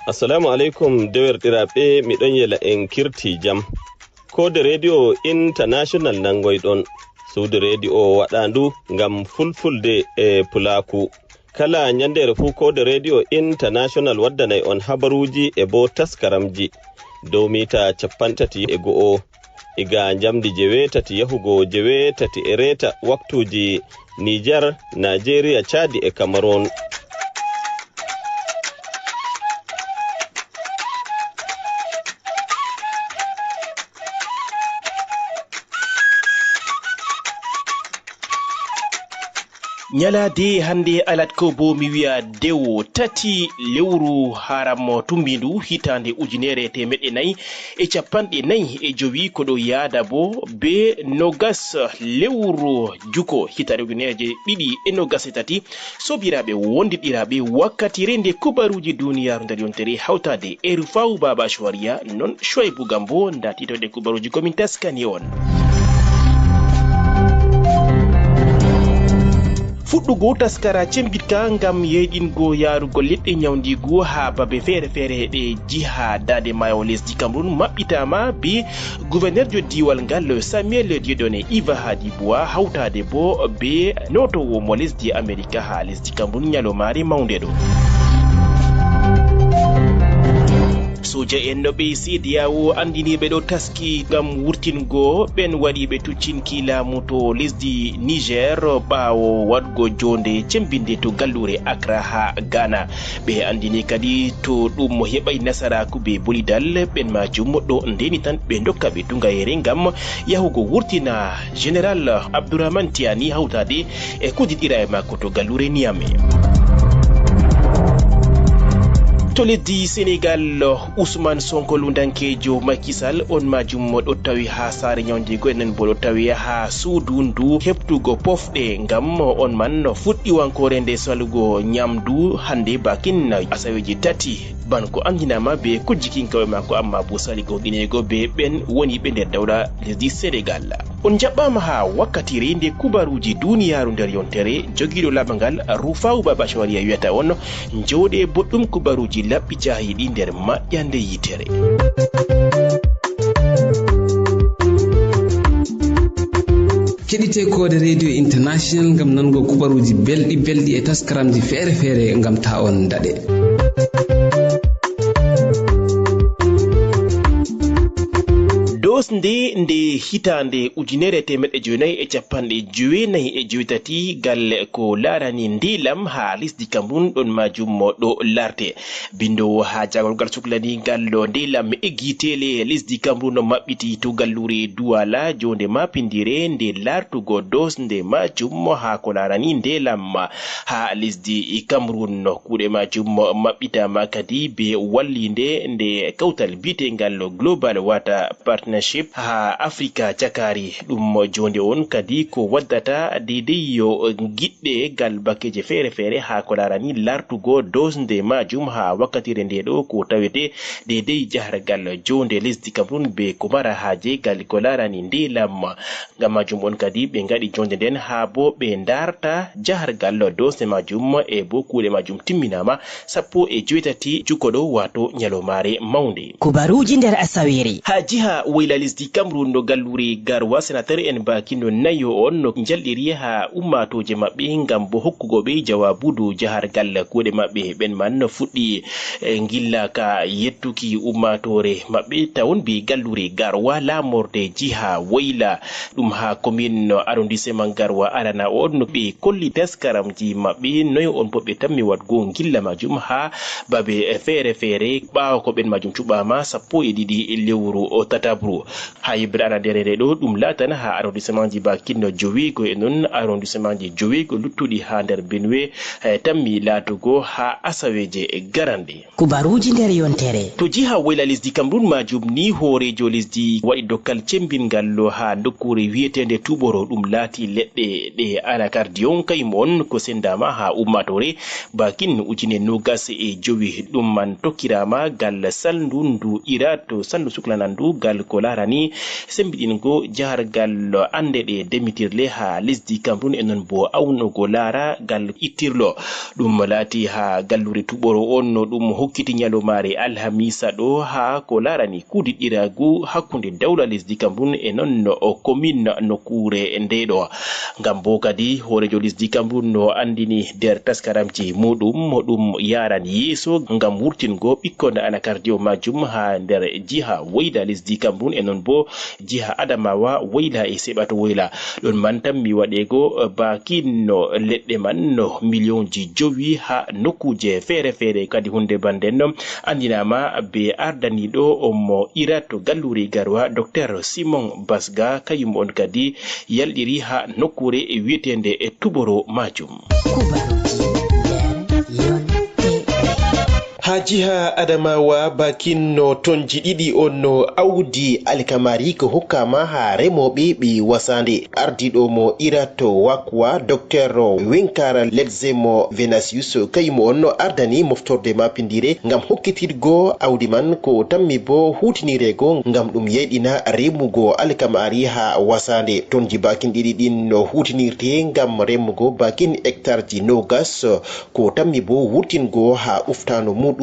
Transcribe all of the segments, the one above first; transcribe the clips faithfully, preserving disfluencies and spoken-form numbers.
Assalamu aleykum, dewerɗiraaɓe, miɗon yela en kirti jam. Koode Rediyo International nangoyɗon. Suudu rediyo waɗaandu ngam fulfulde e pulaaku. Kala ñanndeere fuu, Koode Rediyo International waddanay on habaruuji e boo taskaramji dow miita cappanɗe tati e go'o, iga njamndi jeweetati yahugo jeweetati e reeta waktuuji Nijar, Naajeeriya, Caadi e Kamaruun. Ñalaade hannde alat ko bo mi wi'a dewo tati lewru haram tummbindu hitaande ujunere e teemeɗɗe nayi e cappanɗe nayi e jowi ko ɗo yaada bo be nogas lewru juko hitaande ujunere e ɗiɗi e nogas e tati. Sobiraaɓe wondiɗiraaɓe wakkatire nde kubaruuji duniyaaru nder yontere hawtaade e Rufawu Baba Shuwariya non Shuwaibu Gambo nda tiitoɗe kubaruuji ko min taskani on. Fuɗɗugo taskara cembiɗka ngam yeyɗingo yaarugo leɗɗe ñawndiigu haa babe feere-feere ɗe jiha daande maayo lesdi Cameroun maɓɓitaama be guwernerjo diiwal ngal Samuel Dieudonné Iva Hadi Bois hawtaade bo be nootowo mo lesdi Amerika haa lesdi Cameroun ñalomaare mawnde ɗo. Soja en no ɓe C D A O anndini ɓe ɗo taski ngam wurtingo ɓen waɗiiɓe tuccinki laamu to lesdi Niger ɓaawo waɗgo joonde cembinde to gallure Accra haa Ghana. Ɓe anndini kadi to ɗum heɓay nasaraaku be bolidal ɓen majum ɗo ndeni tan ɓe ndokka ɓe tungayere ngam yahugo wurtina Général Abdourahmane Tiani hawtaade e kudiɗira e makko to gallure Niamey. To lesdi Senegal, Ousmane Sonko lundankeejo Macky Sall on majum ɗo tawi haa saare ñawndiigu, enen bo ɗo tawi haa suudu ndu heɓtugo pofɗe ngam on man fuɗɗi wankoore nde salugo ñamdu hannde bakin asaweeji tati. Ban ko anndinaama be kujji kinkawe maako, amma bo sali gomɗineego be ɓen woni ɓe nder dawla lesdi Senegal. On njaɓɓaama haa wakkatire nde kubaruuji duniyaaru nder yontere, jogiiɗo laaɓa ngal Rufawu Baba Shawariya wiyata on, njooɗe boɗɗum kubaruuji laɓɓi caahiɗi nder maƴƴande yitere. Keɗite Koode Radio International ngam nango kubaruuji belɗi belɗi e taskaramji feere feere ngam ta on daɗe. Doosnde nde hitaande ujunere e teemeɗɗe jeenayi e cappanɗe jeenayi e jeetati gal ko laarani ndilam haa lesdi Cameroun ɗon majum ɗo larte. Binndoowo haa jaagorgal suklani ngal ndilam e giiteele lesdi Cameroun maɓɓiti to gallure Douala joonde maapindire nde laartugo doosnde majum haa ko laarani ndilam haa lesdi Cameroun. Kuuɗe majum maɓɓitaama kadi be wallinde nde kawtal biyetengal Global Water Partnership haa Afrika cakari. Ɗum joonde on kadi ko waddata deydey yo giɗɗe gal bakkeeje feere feere haa ko laarani lartugo doosnde majum haa wakkatire nde ɗo ko tawete deydey jahargal joonde lesdi Cameroun be ko mara haaje gal ko laarani ndilam. Ngam majum on kadi ɓe ngaɗi joonde nden haa bo ɓe ndarta jahargal doosnde majum e bo kuuɗe majum timminaama sappo e jeetati jukoɗo, wato ñalomaare mawnde. Kubaruuji nder asaweere. Haa jiha woyla lesdi Cameroun no gallure Garoua, senateur en baakino nayo on no njalɗiri haa ummaatooje maɓɓe ngam bo hokkugo ɓe jawaabu dow jahargal kuuɗe maɓɓe. Ɓen man no fuɗɗi, eh, ngilla ka yettuki ummaatoore maɓɓe tawon be gallure Garoua laamorde jiha woyla. Ɗum haa commune arrondissement Garoua arana on no ɓe kolli taskaramji maɓɓe noy on bo ɓe tammi waɗgo ngilla majum haa babe feere feere ɓaawo ko ɓen majum cuɓaama sappo e ɗiɗi lewru o tatabru. Haa yebbere ana ndereere ɗo ɗum laatana haa arrondissementji bakinno joweego e non arrondissementji joweego luttuɗi haa nder Benue, eh, tammi laatugo haa asaweeje garanɗe. Kubaruuji nder yontere. To jiha woyla lesdi Cameroun majum ni hooreejo lesdi waɗi dokkal cembingal lo haa nokkuure wi'eteende Tuɓoro ɗum laati leɗɗe ɗe anacardion kayum on ko sendaama haa ummaatoore bakin ujine noogas e jowi. Ɗum man tokkiraama gal salndu ndu ira to salndu suklanandu gal ko laarani ni sembiɗingo jahargal annde ɗe demitirle haa lesdi Cameroun e noon bo awnugo laaragal ittirlo. Ɗum laati haa gallure tuɓoro on no ɗum hokkiti nyalomaare alhamisa ɗo haa ko laarani kuudiɗɗiraagu hakkunde dawla lesdi Cameroun e noon o commune nokkuure nde ɗo. Ngam bo kadi hooreejo lesdi Cameroun no anndini nder taskaramji muɗum mo ɗum yaran yeeso ngam wurtingo ɓikkon anakardiyo majum haa nder jiha woyla lesdi Cameroun e noon bo jiha Adamawa woyla e seɓato woyla. Ɗon man tammi waɗeego baakin no leɗɗe man no miliyonji jowi haa nokkuuje feere-feere. Kadi huunde bannden no anndinaama be ardaniiɗo mo ira to galluure Garwa, Docteur Simon Basga, kayum on kadi yalɗiri haa nokkuure wi'eteende e tuɓoro majum. Kubaruji nder yontere. Ha jiha Adamawa, bakin no tonji ɗiɗi on no awdi alkamari ko hokkama ha remoɓe ɓe wasande. Ardiɗo mo irato wakwa, Docteur Winkara Ledzemo Venasius, kaymo on no ardani moftorde mapindire ngam hokkitirgo awdi man, ko tammi bo hutinirego ngam ɗum yeyɗina remugo alkamari ha wasande. Tonji bakin ɗiɗi ɗin no hutinirte ngam remugo bakin hectareji nogas, ko tammi bo wurtingo ha uftano muɗum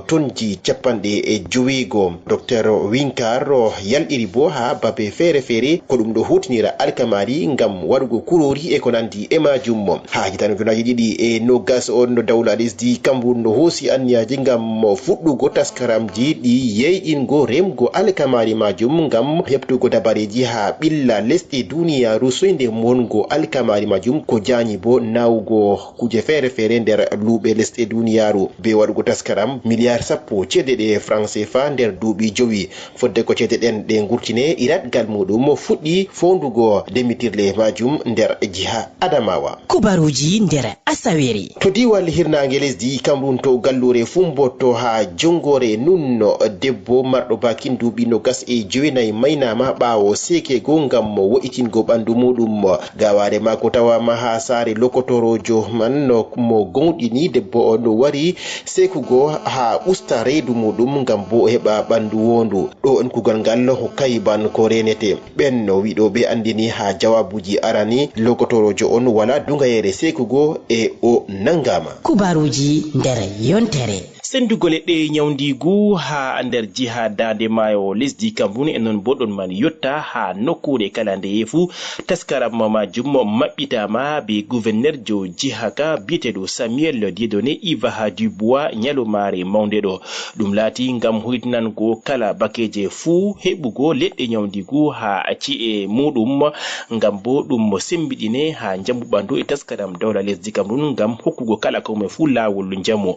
tonji capanɗe e joweego. Docteur Winkar yalɗiri bo ha babe feere-feere ko ɗum ɗo hutinira alkamari ngam waɗugo kurori e ko nandi e majum. Ha hitande ujunaji ɗiɗi e nogas on no dawla lesdi Cameroun no hoosi anniyaji ngam fuɗɗugo taskaramji ɗi yeyɗingo remgo alkamari majum ngam heɓtugo dabareji ha ɓilla lesɗe duniyaru soyde mongo alkamari majum, ko jañi bo nawugo kuje feere-feere nder luuɓe lesɗe duniyaru, be waɗugo taskaram miliyar sappo ceede ɗe franc C F A nder duuɓi jowi. Fodde ko ceede ɗen ɗe ngurtine, iratgal muɗum fuɗɗi fondugo demitirle majum nder jiha Adamawa. Kubaruji nder Asawere. To diiwal hirnaange lesdi Cameroun, to galluure Fumboto haa jonngoore Nunno, debbo marɗo bakin duuɓi nogas e joweenayi maynaama ɓaawo seekeego ngam wo'itingo ɓanndu muuɗum. Gawaare maako tawaama haa saare lokotoroojo man, no mo gooŋɗini debbo on wari seekugo haa usta reedu muuɗum ngam boo o heɓa ɓanndu woondu. Ɗo on kuugal ngal hokkayi ban ko reenete. Ɓen no wi'ɗo ɓe anndini haa jawaabuuji arani, lokotoroojo on walaa duŋayeere seekugo e o nanngaama. Kubaruuji nder yontere. Senndugo leɗɗe ñawndiigu haa nder jiha daande maayo lesdi Cameroun e non boo ɗon man yotta haa nokkuure kala ndeye fuu. Taskaram maajum maɓɓitaama bee guwernerjo jiha ka bi'eteeɗo Samuel Dieudonné Ivaha Dubois ñalomaare mawnde ɗo. Ɗum laati ngam hoytinango kala bakeeje fuu heɓugo leɗɗe ñawndiigu haa ci'e muuɗum, ngam boo ɗum sembiɗine haa njamu ɓandu e taskaram dawla lesdi Cameroun ngam hokkugo kala kawme fuu laawol njamu.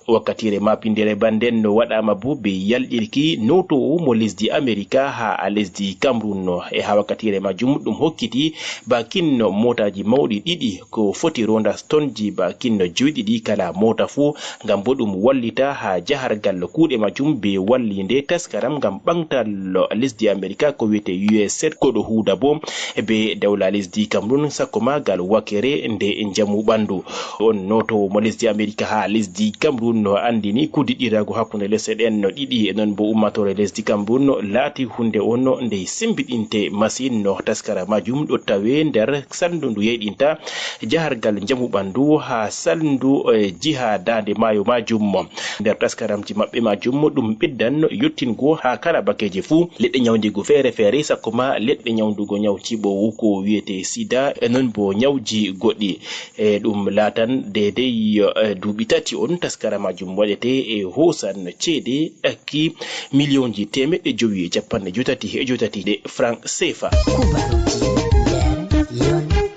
Wakkatiire maapindere bannden no waɗaama boo bee yalɗirki nootoowo mo lesdi Amerika haa lesdi Cameroun. E haa wakkatiire maajum ɗum hokkiti bakin mootaaji mawɗi ɗiɗi ko foti ronda tonji bakin joyɗiɗi kala moota fuu, ngam boo ɗum wallita haa jahargal kuuɗe maajum bee walliinde taskaram ngam ɓaŋtal lesdi Amerika ko wi'ete U S A ko ɗo huuda boo bee dawla lesdi Cameroun, sakko ma gal wakere nde njamu ɓandu. On nootoowo mo lesdi Amerika haa lesdi Cameroun no anndini kuddiɗiraagu hakkunde lesɗe ɗen no ɗiɗi e non boo ummaatoore lesdi Cameroun no laati huunde on no nde sembiɗinte masin. No taskara maajum ɗo tawe nder salndu ndu yeyɗinta jahargal njamu ɓandu haa salndu, eh, jiha daande maayo maajum. Nder taskaramji maɓɓe maajum ɗum ɓeddan yottingo haa kala bakeeje fuu leɗɗe ñawndiigu feere-feere, sakko ma leɗɗe ñawndugo ñaw ciɓoowu ko wi'ete sida, e non boo ñawji goɗɗi. E ɗum laatan deydey, eh, duuɓi tati on taskara maajum waɗete e hoosan ceede ɗakki miliyonji teemeɗɗe jowi e capanɗe jootati e jootati ɗe franc C F A. Kubaruuji nder yontere.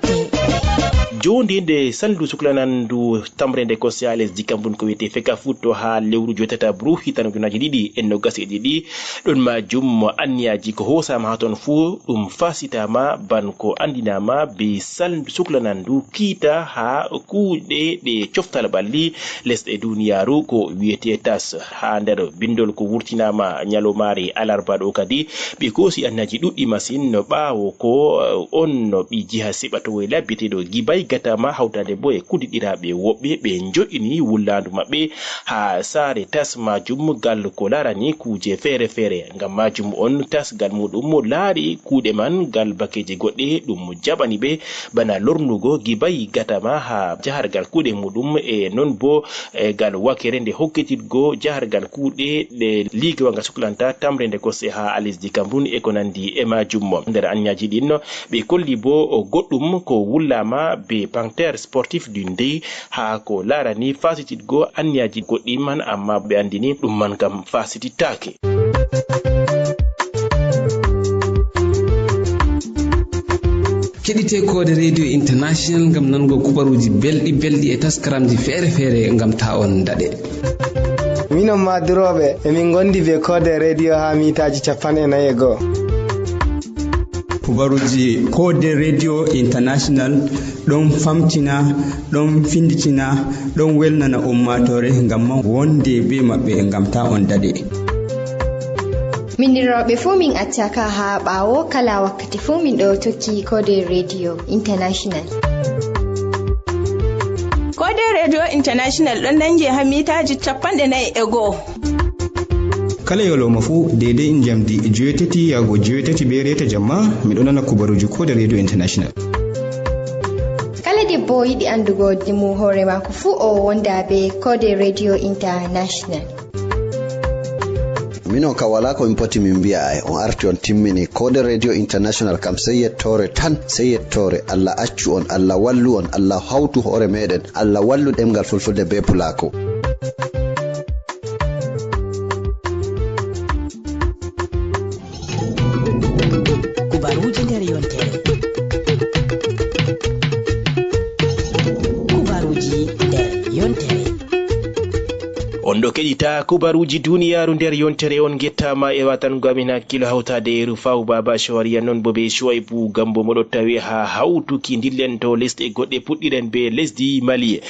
Joonde nde salndu suklanandu tamre nde kosya lesdi Cameroun ko wi'ete feka futto haa lewru joytataɓru hitan ujunaji ɗiɗi e nogas e ɗiɗi. Ɗon maajum anniyaaji ko hoosaama haa ton fuu ɗum faasitaama ban ko anndinaama bee salndu suklanandu kiita haa kuuɗe ɗe coftal ɓalli lesɗe duniyaaru ko wi'ete tas. Haa nder binndol ko wurtinaama ñalawmaare alarba ɗo kadi, ɓe koosi anniyaaji ɗuɗɗi masin no ɓaawo ko, eh, on no ɓii jiha Siɓato Woyla bi'eteeɗo Gibay Gatama hawtaade bo e kudiɗiraaɓe woɓɓe ɓe njo'ini wullaandu maɓɓe haa saare tas majum gal ko laarani kuuje feere feere. Ngam majum on tas gal muɗum laari kuuɗe man gal bakeeje goɗɗe ɗum jaɓani ɓe bana lornugo Gibayi Gatama haa jahargal kuuɗe muɗum e non bo e gal wakere nde hokkititgo jahargal kuuɗe ɗe liigewa nga suklanta tamre nde kosɗe haa lesdi Cameroun e ko nandi e majum. Nder anniyaji ɗin ɓe kolli bo goɗɗum ko wullama be Panthère Sportif du Ndei haa ko laarani fasititgo anniyaji goɗɗi man, amma ɓe andini ɗum man kam fasitittaake. Keɗite Koode Radio International ngam nango kubaruji belɗi belɗi e taskaramji feere feere ngam ta on daɗe. Minon ma durooɓe, emin ngondi be Koode Radio haa miitaaji capanɗe nayi e go'o. Kubaruji Koode Radio International ɗon famtina, ɗon finditina, ɗon welnana ummaatoore ngam man wonde be maɓɓe ngam ta on daɗe. Minnirooɓe fuu min accaaka haa ɓaawo, kala wakkati fuu min ɗo tokki Koode Radio International. Koode Radio International ɗon nange haa miitaaji capanɗe nayi e go'o. Kala yolooma fuu, deydey njamdi joweetati yaago joweetati be reeta jamma, miɗo nana kubaruuji Koode Radio International. Kala debbo yiɗi anndugo dimu hoore maako fuu, o wonda be Koode Radio International. Minon ka walaa ko min poti min mbi'a, ay, on arti on timmini. Koode Radio International kam sey yettoore tan, sey yettoore. Allah accu on, Allah wallu on, Allah hawtu hoore meɗen, Allah wallu ɗemngal fulfulde be pulaaku. Kubaruuji nder yontere. Kubaruuji nder yontere. On ɗo keɗita kubaruuji duniyaaru nder yontere, on ngettaama e watango amin hakkilo hawtaade e Rufaw Baba Shawariya, non bo be Shuaibu Gambo mo ɗo tawe haa hawtuki ndillen to lesɗe goɗɗe, puɗɗiren be lesdi Mali.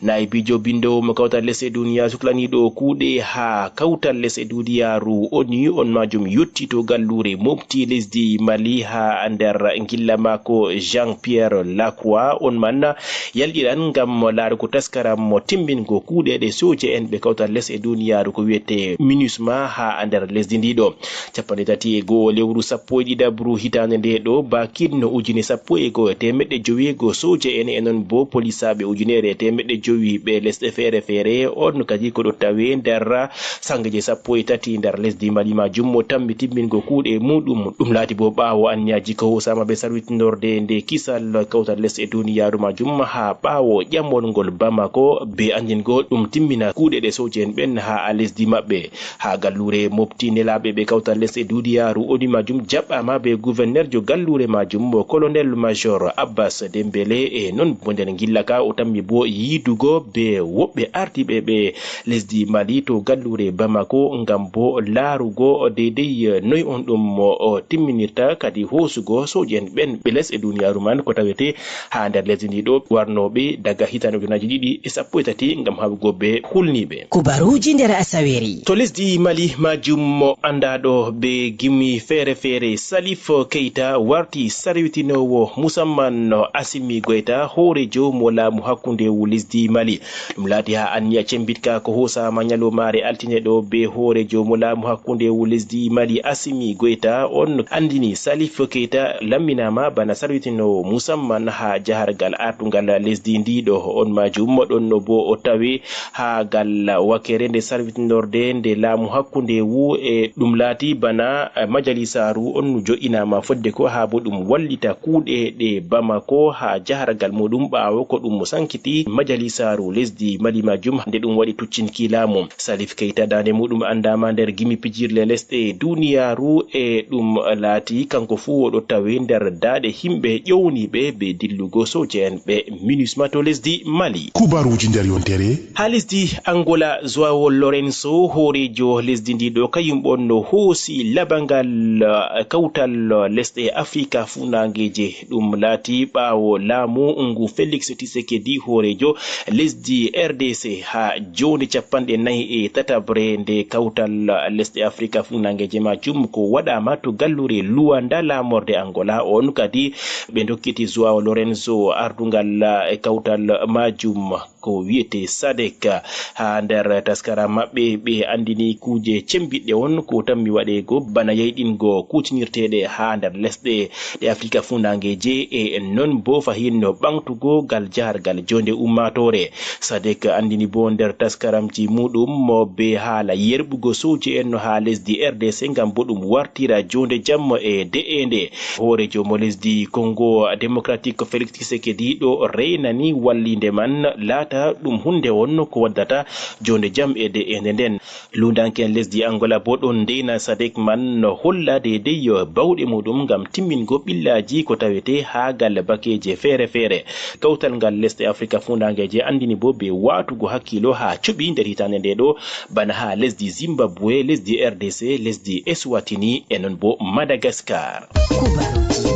Naibiijo binndoowo mo kawtal lesɗe duniya suklaniiɗo kuuɗe haa kawtal lesɗe duniyaaru ONU, on majum yotti to galluure mofti lesdi Mali haa nder ngilla maako Jean Pierre Lacroix, on man yalɗiran ngam laarugo taskaram mo timmingo kuuɗe ɗe sooje en ɓe kawtal lesɗe duniyaaru ko wiyete MINUSMA haa nder lesdi ndiɗo. Capanɗe tati e go'o lewru sappo e ɗiɗaɓru hitaande nde ɗo, bakin no ujine sappo e go'o e teemeɗɗe jowi e go'o sooje en e non bo polisaaɓe ujunere e teemeɗɗe jowi ɓe lesɗe feere feere, on kadi ko ɗo tawe nder sangeje sappo e tati nder lesdi Mali majum mo tammi timmingo kuuɗe muɗum. Ɗum laati bo ɓaawo anniyaji ko hosama be sarwitindorde nde kisal kawtal lesɗe duniyaaru majum haa ɓaawo ƴammol ngol Bamako be andingo ɗum timmina kuuɗe ɗe sooje en ɓen haa lesdi maɓɓe. Haa galluure mofti nelaaɓe ɓe kawtal lesɗe duniyaaru ONU majum jaɓɓaama be guvernerjo galluure majum mo colonel major Abbas Dembele, e non bo nder ngilla ka o tammi bo yiidugo be woɓɓe ardiiɓe ɓe lesdi Mali to galluure Bamako ngam bo laarugo deydey noy on ɗum o timminirta kadi hoosugo sooje en ɓen ɓe lesɗe duniyaaru man ko tawete haa nder lesdi ndi ɗo warnooɓe daga hitaande ujunaji ɗiɗi e sappo e tati ngam haɓugo be hulniiɓe. Kubaruuji nder Asaweri. To lesdi Mali majum mo anndaaɗo be gimi feere feere, Salif Keita warti sarwitinoowo musamman Asimi Goita, hoorejo mo laamu hakkundewu lesdi Mali. Ɗum laati haa anniya cembitka ko hosama nyalomaare altine ɗo be hoorejo mo laamu hakkundewu lesdi Mali Asimi Goita. On anndini Salif Keita lamminama bana sarwitinoowo musamman haa jahargal artungal lesdi ndiɗo. On majum ɗon no bo o tawi haa gal wakere nde sarwitindorde nde laamu hakkundewu e ɗum laati bana, eh, majalisaaru on no jo'inaama fodde ko haa bo ɗum wallita kuuɗe ɗe Bamako haa jahargal muɗum ɓaawo ko ɗum sankiti majalisaaru lesdi Mali majum nde ɗum waɗi tuccinki laamu. Salif Keita daande muɗum anndaama nder gimi pijirle lesɗe duniyaaru e ɗum laati kanko fuu o ɗo tawi nder daaɗe himɓe ƴowniiɓe be dillugo sooje en ɓe MINUSMA to lesdi Mali. Kubaruuji nder yontere. Haa lesdi Angola, Joao Lorenzo, hooreejo lesdi ndi ɗo, kayum on no hoosi labangal, eh, kawtal lesɗe Afrika fuunangeeje. Ɗum laati ɓaawo laamu ngu Felix Tshisekedi, hooreejo lesdi R D C, haa joonde capanɗe nayi e tataɓre nde kawtal lesɗe Afrika fuunangeeje majum ko waɗaama to gallure Luanda, laamorde Angola. On kadi ɓe ndokkiti Joao Lorenzo ardungal, eh, kawtal majum ko wiyete sadek. Haa nder taskara maɓɓe, ɓe anndini kuuje cembiɗɗe on ko tammi waɗeego, bana yayɗingo kuutinirteeɗe haa nder lesɗe ɗe Afrika fuunangeeje, e non bo fahin no ɓaŋtugo gal jahargal jonde ummaatoore. Sadek anndini bo nder taskaramji muɗum mo be haala yerɓugo sooje en no haa lesdi R D C ngam bo ɗum wartira jonde jam e de'eende. Hoorejo mo lesdi Congo Democratique Felix Tshisekedi ɗo reenani wallinde man laata ɗum hunde on ko waddata jonde jam e de'eende nden. Lundanke'en lesdi Angola bo ɗon ndeyna sadek man no holla deydey bawɗe muɗum ngam timmingo ɓillaaji ko tawete haa gal bakeeje feere-feere. Kawtal ngal lesɗe Afrika fuunangeeje anndini bo be waatugo hakkiilo haa cuɓi nder hitaande nde ɗo, bana haa lesdi Zimbabwe, lesdi R D C, lesdi Eswatini, e non bo Madagascar. Kubaruji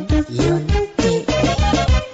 nder yontere.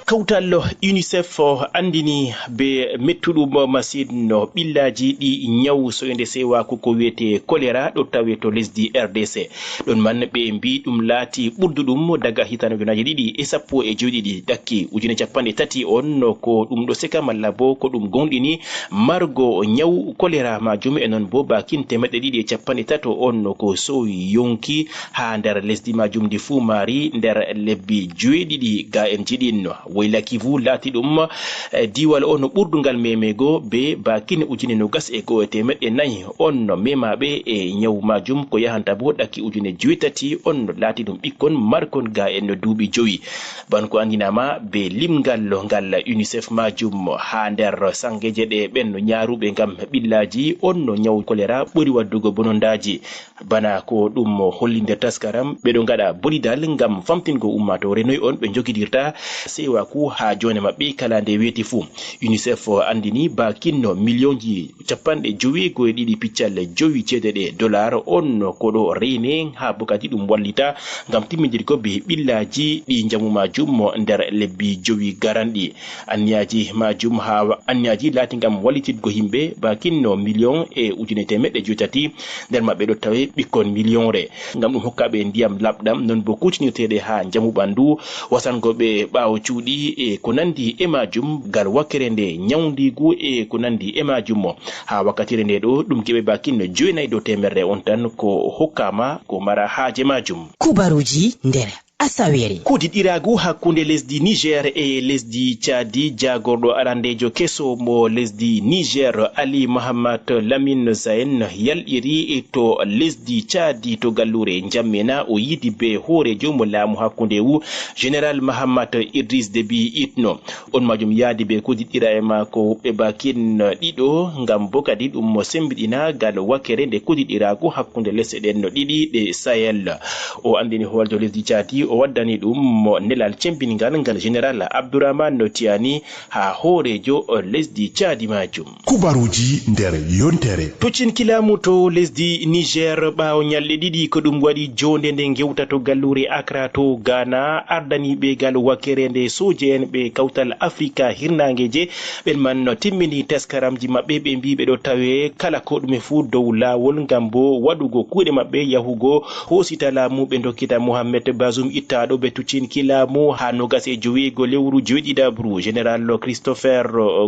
Kawtal UNICEF anndini be mettuɗum masin no ɓillaaji ɗi nyawu soynde seewaaku ko wiyete kolera ɗo tawe to lesdi R D C. Ɗon man ɓe mbi ɗum laati ɓurduɗum daga hitaande ujunaaji ɗiɗi e sappo e joweɗiɗi, ɗakki ujune capanɗe tati on ko ɗum ɗo seka malla bo ko ɗum gonɗini margo nyawu kolera majum, e non bo bakin temeɗɗe ɗiɗi e capanɗe tato on ko sowi yonki haa nder lesdi majum ndi fuu maari nder lebbi joweɗiɗi ga en jiɗinno. Woyla Kivu laati ɗum, eh, diiwal on ɓurdugal memego be bakin ujune nogas e go'o e temeɗɗe nayi on no memaɓe e nyawu majum, ko yahanta bo ɗakki ujune joweetati on no laati ɗum ɓikkon markon ga en no duuɓi jowi. Ban ko anndinaama be limgal ngal UNICEF majum haa nder sangeje ɗe ɓen no nyaaruɓe ngam ɓillaaji on no nyawu kolera ɓuri waddugo bonondaaji. Bana ko ɗum holli nder taskaram, ɓe ɗo ngaɗa bolidal ngam famtingo ummaatoore noy on ɓe njogidirta seewaaku haa joone maɓɓe kala nde weeti fuu. UNICEF anndini baakinno miliyonji capanɗe joweego e ɗiɗi piccal jowi ceede ɗe dolar on ko ɗo reene haa bo kadi ɗum wallita ngam timmindirgo be ɓillaaji ɗi njamu majum nder lebbi jowi garanɗi. Anniyaaji majum haa wa-, anniyaaji laati ngam wallititgo yimɓe baakinno miliyon e ujune teemeɗɗe jowi tati, nder maɓɓe ɗo tawe ɓikkon miliyonre. Ngam ɗum hokka ɓe ndiyam laɓɗam, non bo kuutinirteeɗe haa njamu ɓandu, wasango ɓe ɓaawo cuuɗi e ko nandi e majum, gal wakkere nde nyawndiigu e ko nandi e majum. Haa wakkatire nde ɗo, ɗum geɓe baakinno jowenayi dow teemerre on tan ko hokkaama ko mara haaje majum. Kubaruji nder Asawere. Kuudiɗɗiraagu hakkunde lesdi Niger e lesdi Caadi, jaagorɗo arandeejo keso mo lesdi Niger, Ali Mahamat Lamin Zain, yalɗiri to lesdi Caadi to gallure Njammena. O yiidi be hooreejo mo laamu hakkunde wu, Général Mahamat Idriss Déby Itno. On majum yaadi be kuudiɗɗiraaɓe maako ɓe baakin ɗiɗo, ngam bo kadi ɗum mo sembiɗina gal wakkere nde kuudiɗɗiraagu hakkunde lesɗe ɗen no ɗiɗi ɗe Sahel. O anndini hooljo lesdi Caadi, o waddani ɗum mo nelal cembingal ngal Général Abdourahmane Tiani haa hooreejo lesdi Caadi majum. Kubaruji nder yontere. Tuccinki laamu to lesdi Niger ɓaawo nyalɗe ɗiɗi ko ɗum waɗi jonde nde ngewta to gallure Accra to Ghana, ardaniiɓe gal wakkere nde sooje en ɓe kawtal Afrika hirnaangeje ɓen man no timmini taskaramji maɓɓe, ɓe mbi ɓe ɗo tawe kala ko ɗume fuu dow laawol ngam bo waɗugo kuuɗe maɓɓe yahugo hoosita laamu ɓe dokkita Mohamed Bazoum ittaaɗo be tuccinki laamu haa nogas e joweego lewru joweɗiɗaɓru. Général Christopher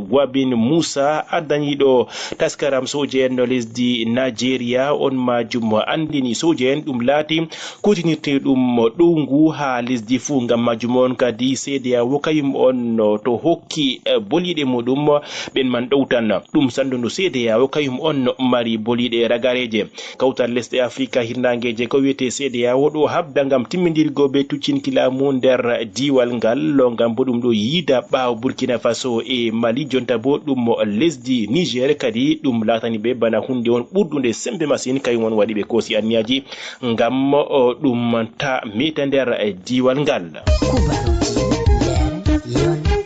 Gwabin Musa ardaniiɗo taskaram sooje en no lesdi Nigeria on majum anndini sooje en ɗum laati kuutinirte ɗum ɗowngu haa lesdi fuu. Ngam majum on kadi C D A O kayum on to hokki, eh, boliɗe muɗum ɓen man ɗowtan. Ɗum sanndu ndu C D A O kayum on mari boliɗe ragareeje. Kawtal lesɗe Afrika hirnaangeeje ko wiyetee C D A O ɗo habda ngam timmindirgo be tuccinki laamu nder diiwal ngal, ngam bo ɗum ɗo yiida ɓaawo Burkina Faso e Mali, jonta bo ɗum lesdi Niger kadi ɗum laatani ɓe bana hunde on ɓurɗunde sembe masin, kayum on waɗi ɓe koosi anniyaaji ngam, o, ɗum ta meeta nder diiwal ngal. Kubaruji nder yontere.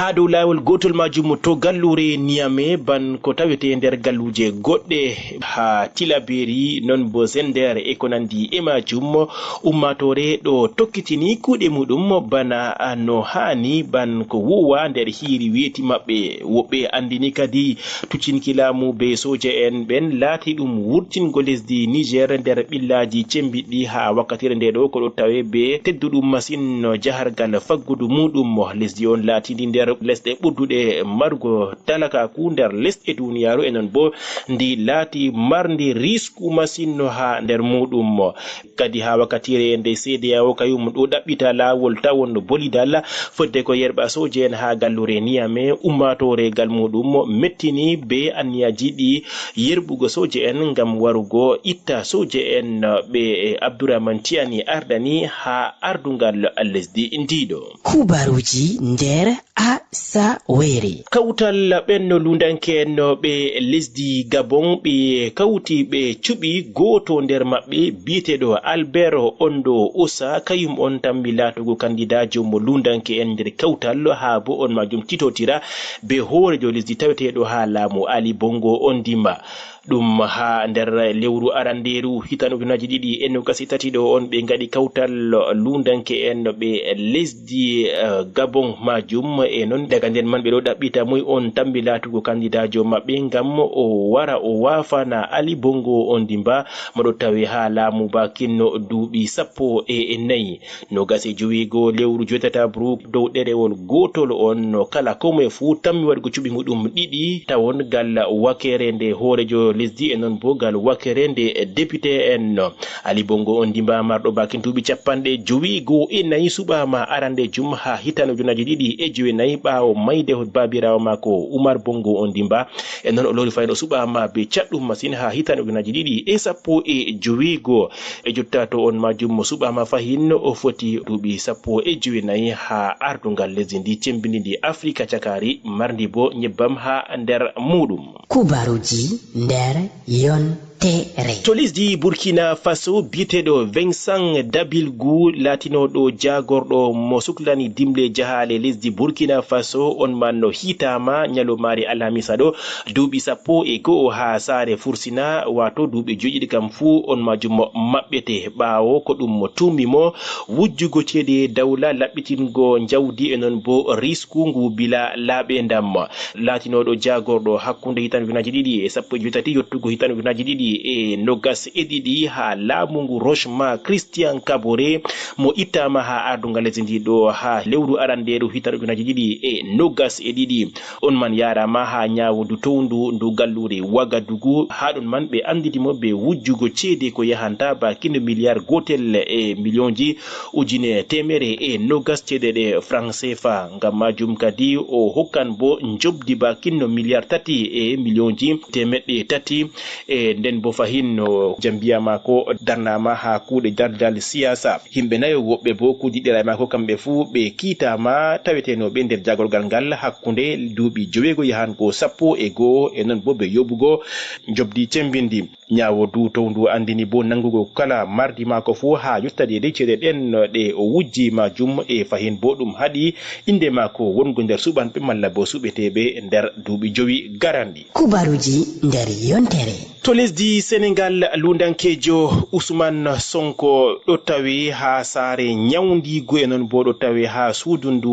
Haa dow laawol gootol maajum to galluure Niamey, ban ko tawetee nder galluuje goɗɗe haa Tillabéri, non bo Zinder e ko nanndi e maajum, ummaatoore ɗo tokkitini kuuɗe muuɗum bana no haani, ban ko wuuwa nder hiiri weeti maɓɓe. Woɓɓe anndini kadi tuccinki laamu be sooje en ɓen laati ɗum wurtingo lesdi Niger nder ɓillaaji cembiɗɗi haa wakkatire nde ɗo ko ɗo tawe be tedduɗum masin no jahargal faggudu muuɗum. Lesdi on laatindi nder lesɗe ɓurduɗe marugo talakaaku nder lesɗe duniyaaru, e non bo ndi laati marndi risku masin no haa nder muuɗum. Kadi haa wakkatire nde C D A O kayum ɗo ɗaɓɓita laawol tawon no bolidal, fodde ko yerɓa sooje en haa galluure Niamey, ummaatoore gal muuɗum mettini be anniyaaji ɗi yerɓugo sooje en ngam warugo itta sooje en ɓe Abdourahmane Tiani ardani haa ardungal lesdi ndiɗo. Kubaruuji nder Asawere. Kawtal ɓenno lundanke en ɓe lesdi Gabon ɓe kawti ɓe cuɓi gooto nder maɓɓe biyeteeɗo Albert Ondo Osa, kayum on tammi laatugo kandidaajo mo lundanke en nder kawtal haa bo on majum titotira be hoorejo lesdi taweteeɗo haa laamu Ali Bongo Ondimba. Ɗum haa nder lewru arandeeru hitan ujunaaji ɗiɗi e nogas e tati ɗo on ɓe ngaɗi kawtal lundanke en ɓe lesdi, eh, Gabon majum. E non daga nden man ɓe ɗo ɗaɓɓita moy on tammi laatugo kandidaajo maɓɓe ngam o wara o waafana Ali Bongo Ondimba mo ɗo tawe haa laamu bakinno duuɓi sappo e nayi. Nogas e joweego lewru joytatabru dow ɗerewol gootol on no kala ko moye fuu tammi waɗugo cuɓi muɗum ɗiɗi tawon gal wakeere nde hoorejo lesdi e non bo gal wakeere nde depite en. Ali Bongo Ondimba marɗo bakin duuɓi capanɗe joweego e nayi suɓaama arande jum haa hitande ujunaaji ɗiɗi e jowenayi ɓaawo mayde baabiraawo maako Umar Bongo Ondimba. E non o lori fayno suɓaama be caɗɗum masin haa hitande ujunaaji ɗiɗi e sappo e joweego. E jotta to on majum mo suɓaama fahin o foti duuɓi sappo e jowenayi haa ardungal lesdi ndi cembindi ndi Afrika cakaari marndi bo nyebbam haa nder muuɗum. Kubaruuji nder yontere. To lesdi Burkina Faso, biyeteeɗo Vincent Dabilgu, laatinooɗo jaagorɗo mo suklani dimle jahaale lesdi Burkina Faso, on man no hiitaama nyalomaare alhamisa ɗo, duuɓi sappo e go'o haa saare fursina, waato duuɓi joyɗiɗi kam fuu on majum maɓɓete. Ɓaawo ko ɗum mo tuumi mo wujjugo ceede dawla, laɓɓitingo njawdi e non bo risku ngu bila laaɓeendam. Laatinooɗo jaagorɗo hakkunde hitan ujunaaji ɗiɗi e sappo e joweetati yottugo hitan ujunaaji ɗiɗi e nogas e ɗiɗi haa laamu ngu Rochema, Christian Kabore mo ittaama haa ardungal lesdi ndi ɗo haa lewru arandeeru hitan ujunaaji ɗiɗi e nogas e ɗiɗi. On man yaaraama haa ñaawdu towndu ndu galluure Wagadugu. Haa ɗon man ɓe anndini mo be wujjugo ceede ko yahanta bakin miliyar gootel e miliyonji ujine teemere e nogas ceede ɗe franc C F A. Ngam majum kadi o hokkan bo njobdi bakin miliyar tati e miliyonji teemeɗɗe tati. E nden bo fahin no jambiya maako darnaama haa kuuɗe dardal siyasa. Himɓe nayo woɓɓe bo kuudiɗɗira e maako kamɓe fuu ɓe kiitaama tawetenooɓe nder jaagorgal ngal hakkunde duuɓi joweego yahango sappo e go'o e non bo be yoɓugo njobdi cembindi. Ñaawo du towndu anndini bo nanngugo kala mardi maako fuu haa yotta deydey ceede ɗen ɗe o wujji majum e fahin bo ɗum haɗi innde maako wongo nder suɓanɓe malla bo suɓeteeɓe nder duuɓi jowi garanɗi. Kubaruuji nder yontere. To lesdi Senegal, lundankeejo Ousmane Sonko ɗo tawe haa saare ñawndiigu e non bo ɗo tawe haa suudu ndu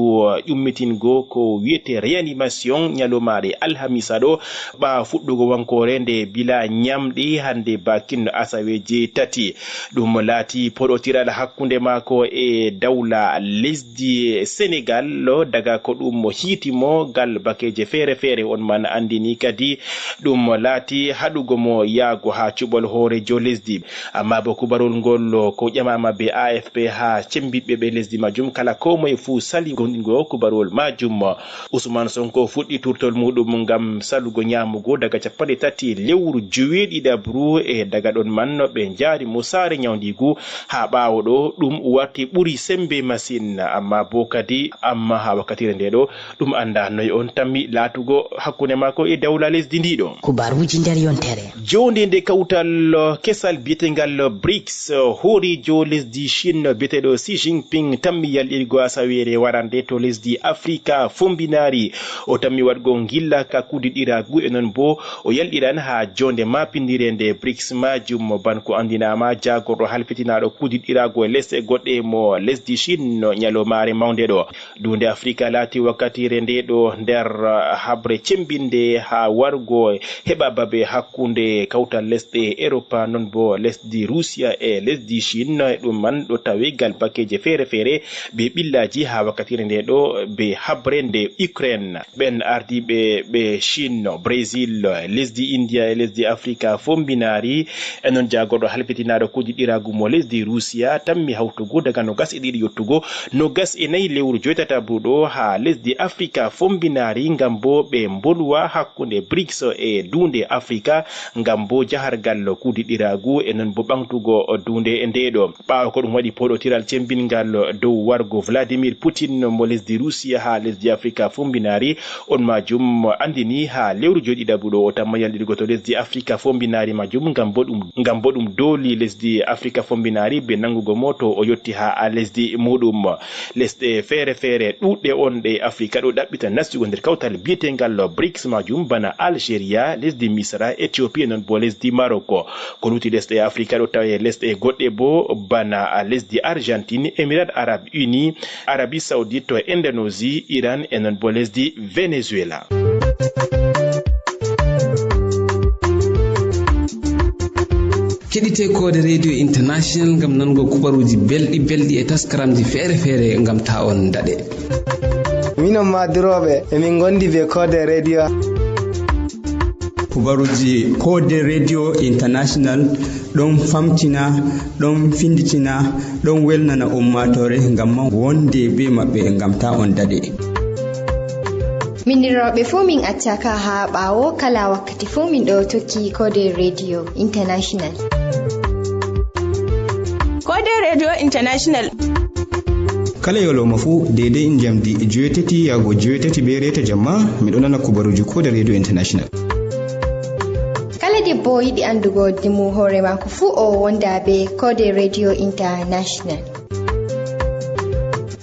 ƴummitingo ko wiyete réanimation ñalomaare alhamisa ɗo, ɓaa fuɗɗugo wankoore nde bila ñamɗi hannde bakin asaweeje tati. Ɗum laati poɗotiral hakkunde maako e dawla lesdi Senegal, daga ko ɗum hiiti mo gal bakeeje feere-feere. On man anndini kadi ɗum laati haɗugo mo yaago haa cuɓol hooreejo lesdi. Amma bo kubarol ngol ko ƴamaama be A F P haa cembiɗɓe ɓe lesdi majum, kala ko moye fuu sali goonɗingo kubarol majum. Ousmane Sonko fuɗɗi turtol muɗum ngam salugo ñaamugo daga capanɗe tati lewru joweeɗiɗaɓru, e daga ɗon man ɓe njaari mo saare ñawndiigu. Haa ɓaawo ɗo ɗum warti ɓuri sembe masin, amma bo kadi, amma haa wakkatire nde ɗo ɗum annda noy on tammi laatugo hakkunde maako e dawla lesdi ndi ɗo. Kubaruuji nder yontere. Jownde nde kawtal kesal biyetengal brics, hooreejo lesdi Chine biyeteeɗo Xi Jinping tammi yalɗirgo asaweere warande to lesdi Afrika Fombinaari. O tammi waɗgo ngilla ka kuudiɗɗiraagu e noon bo o yalɗiran haa joonde maapindire nde brics majum. Ban ko anndinaama jaagorɗo halfitinaaɗo kuudiɗɗiraagu e lesɗe goɗɗe mo lesdi Chine ñalawmaare mawnde ɗo. Duunde Afrika laati wakkatire nde ɗo nder, uh, haɓre cemmbinde haa wargo heɓa babe hakkunde kawtal lesɗe Europa, non bo lesdi Rusiya e lesdi Chine. E ɗum man ɗo tawe galbakeeje feere-feere be ɓillaaji haa wakkatire nde ɗo be haɓre nde Ukraine. Ɓen ardiiɓe ɓe Chine, Brésil, lesdi India e lesdi Afrika Fombinaari, e non jaagorɗo halfitinaaɗo kuudiɗɗiraagu mo lesdi Rusiya tammi hawtugo daga nogas e ɗiɗi yottugo nogas e nayi lewru joytata buɗo haa lesdi Afrika Fombinaari ngam bo ɓe mbolwa hakkunde brics e duunde Afrika ngam bo jahargal kuudiɗɗiraagu e non bo ɓaŋtugo duunde nde ɗo. Ɓaawo ko ɗum waɗi pooɗotiral cemmbingal dow wargo Vladimir Putin mo lesdi Rusiya haa lesdi Afrika Fombinaari, on majum anndini haa lewru joyɗiɗaɓu ɗo o tamma yalɗirgo to lesdi Afrika Fombinaari majum ngam bo ɗum, ngam bo ɗum dooli lesdi Afrika Fombinaari be nanngugo mo to o yotti haa lesdi muɗum. Lesɗe feere-feere ɗuuɗɗe on ɗe Afrika ɗo ɗaɓɓita nastugo nder kawtal biyetengal brics majum bana Algeria, lesdi Misra, Ethiopie, non bo lesdi Maroc. Ko lutti lesɗe Afrika ɗo tawe lesɗe goɗɗe bo bana lesdi Argentine, Emirats Arabes Unis, Arabie Saoudite, to Indonésie, Iran e non bo lesdi Venezuela. Keɗite Koode Radio International ngam nanugo kubaruuji belɗi belɗi e taskaramji feere-feere ngam ta on daɗe. Minon ma durooɓe, emin ngondi be Koode Radio. Kubaruuji Koode Radio International ɗon famtina, ɗon finditina, ɗon welnana ummaatoore ngam man wonde be maɓɓe ngam ta on daɗe. Minnirooɓe fuu min accaka haa ɓaawo kala wakkati. Tifo min ɗo tokki Koode Radio International. Koode Radio International. Kala yolooma fuu, deydey njamdi joweetati yaago joweetati be reeta jamma, miɗo nana kubaruuji Koode Radio International. Kala debbo yiɗi anndugo dimu hoore maako fuu, o wonda be Koode Radio International.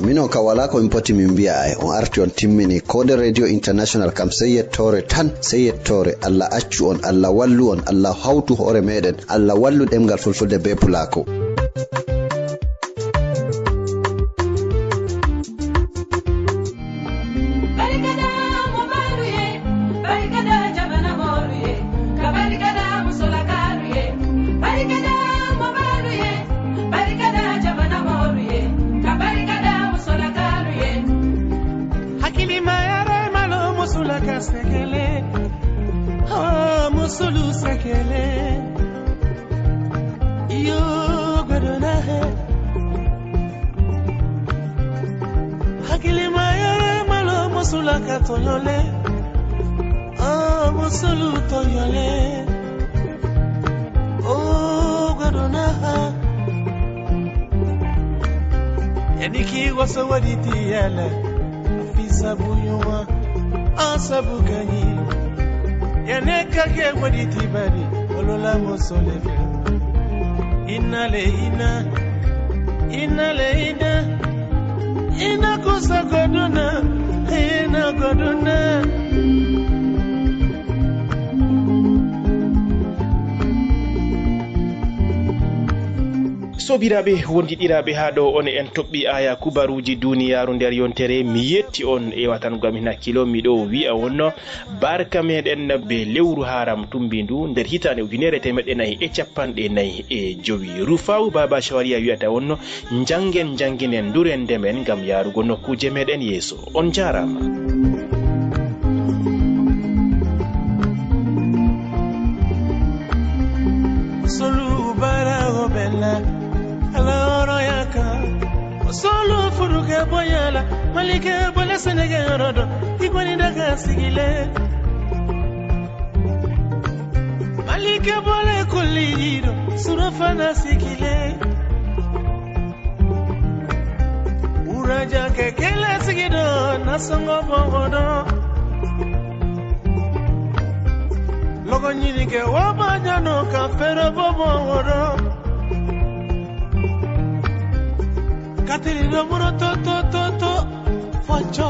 Minon ka wala ko min poti min mbiya, ay on arti on timmini. Koode Radio International kam sey yettoore tan, sey yettoore. Allah accu on, Allah wallu on, Allah hawtu hoore meɗen, Allah wallu ɗemngal fulfulde be pulaaku. Hakili mayare malo musula ka sekele. Ha musulu sekele. Yo godona he. Hakili mayare malo musula ka toyole. Ah, musulu toyole. Oh, godona ha. Yaniki wasa wadi tiyala. Fi sabu yuma. Asabu kani. Yaneka ke wadi tibadi. Olola mosole fe. Inale ina. Inale ina. Ina kusa goduna. Ina goduna. Sobiraaɓe wondiɗiraaɓe, haa ɗo on en toɓɓi aya kubaruuji duniyaaru nder yontere. Mi yetti on e watango am hin hakkilo, miɗo wi'a on barka meɗen be lewru haaram tumbindu nder hitaande ujunere teemeɗɗe nayi e capanɗe nayi e jowi. Rufaawu Baaba Shawariya wi'ata on njanngen, njannginen, nduren, ndemen ngam yaarugo nokkuuje meɗen yeeso. On njaaraama. Solu bara o bella, ala oro yaka. Solu furuke boyala, malike bole senege rodo, igwani daga sigile. Malike bole kulido, surofana sigile. Uraja kekele sigido, nasongo bongodo. Ko ɲini kɛ, wa ma ɲano ka fɛrɛ bɔ mɔ wɔrɔ. Katiri dɔ mɔrɔ tɔ, tɔ, tɔ, tɔ, fɔ cɔ.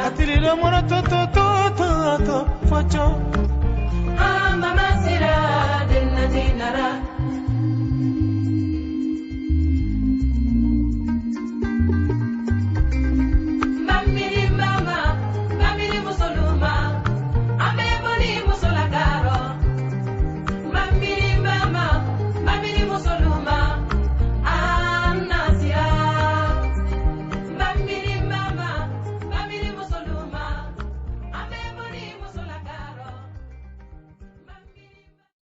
Katiri dɔ mɔrɔ tɔ, tɔ, tɔ, tɔ, tɔ, fɔ cɔ.